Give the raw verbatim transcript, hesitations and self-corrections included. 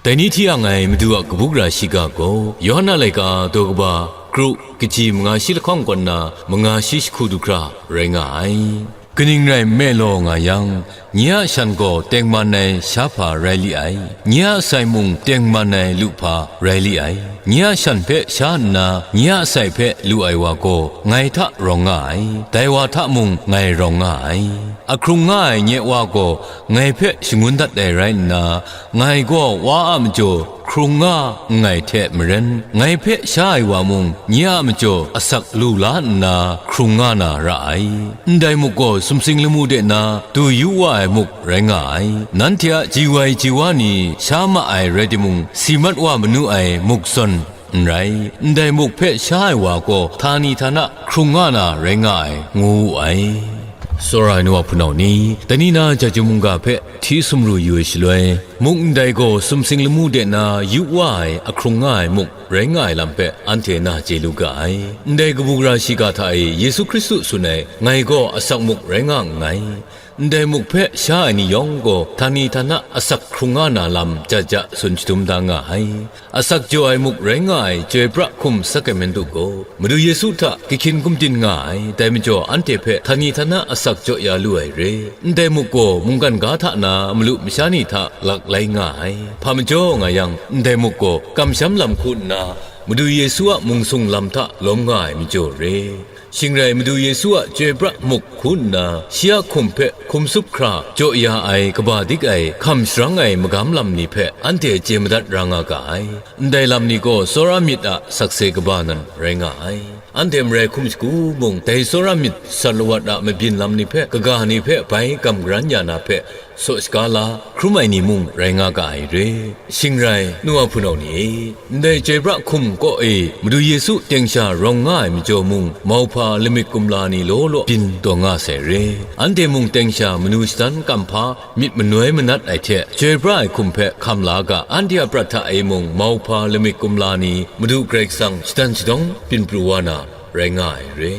Dai ni hti yang ai Madu a kabu gara shiga gaw, Yawhan a laika daw kaba kru kaji manga shi lahkawng kaw nna manga shi jahku du hkra rai nga ai. Kaning rai nme law nga yang, nye a shan gaw tengman ai sha hpa rai li ai, nye a sai mung tengman ai lu hpa rai li ai. Nye a shan hpe sha nna, nye a sai hpe lu ai wa gaw ngai hta rawng nga ai, dai wa hta mung ngai rawng nga ai. Ahkrung nga ai nye Wa gaw ngai hpe shangun dat ai rai nna, ngai gaw Wa a majaw hkrung nga nngai hte maren, ngai hpe sha ai wa mung nye a majaw asak lu la nna hkrung nga na ra ai. Ndai muk gaw sumsing lamu de na du yu wa ai muk rai nga ai. Nanhte a ji wai ji wa ni sha ma ai rai timung, si mat wa manu ai muk zawn n rai. Ndai muk hpe sha ai wa gaw htani htana hkrung nga na rai nga ai, ngu wu ai. Tsawra ai nu a hpunau ni, dai ni na Jahtum mungga hpe hti sumru yu ai shaloi, muk ndai gaw sumsing lamu de na yu wa ai ahkrung nga ai muk rai nga ai lam hpe anhte na chye lu ga ai. Ndai kabu gara shiga hta e Yesu Hkristu tsun ai, "Ngai gaw asak muk rai nga nngai," ndai muk hpe sha ai ni yawng gaw htani htana asak hkrung nga na lam ja ja tsun shadum da nga ai. Asak jaw ai muk rai nga ai chyoi pra hkum sakramentu gaw, Madu Yesu hta kahkyin gumdin nga ai, dai majaw anhte hpe htani htana asak jaw ya lu ai re. Ndai muk gaw mungkan ga hta na malu masha ni hta lak lai nga ai. Hpa majaw nga yang, ndai muk gaw kamsham lam hku nna, Madu Yesu a mung sung lam hta lawm nga ai majaw re. Shing rai Madu Yesu a chyoi pra muk hku nna, shi a hkum hpe hkum sup hkra jaw ya ai kaba dik ai hkam sharang ai magam lam ni hpe anhte chye madat ra nga ga ai. Ndai lam ni gaw tsawra myit a sakse kaba nan rai nga ai. Anhte marai hkum shagu mung, dai tsawra myit sat lawat a mabyin lam ni hpe, kaga ni hpe bai gam garan ya na hpe, saw shaga la, hkrum ai ni mung rai nga ga ai re. Shing rai, nu a hpunau ni e, ndai chyoi pra hkum kaw e Madu Yesu teng sha rawng nga ai majaw mung, mauhpa lamik kumla ni law law byin taw nga sai re. Anhte mung teng sha manu shadan kamhpa, myit manoi manat ai hte, chyoi pra ai hkum hpe hkam la ga, anhte a prat hta e mung mauhpa lamik kumla ni Madu Karai Kasang shadan shadawng byin pru wa na rai nga ai re.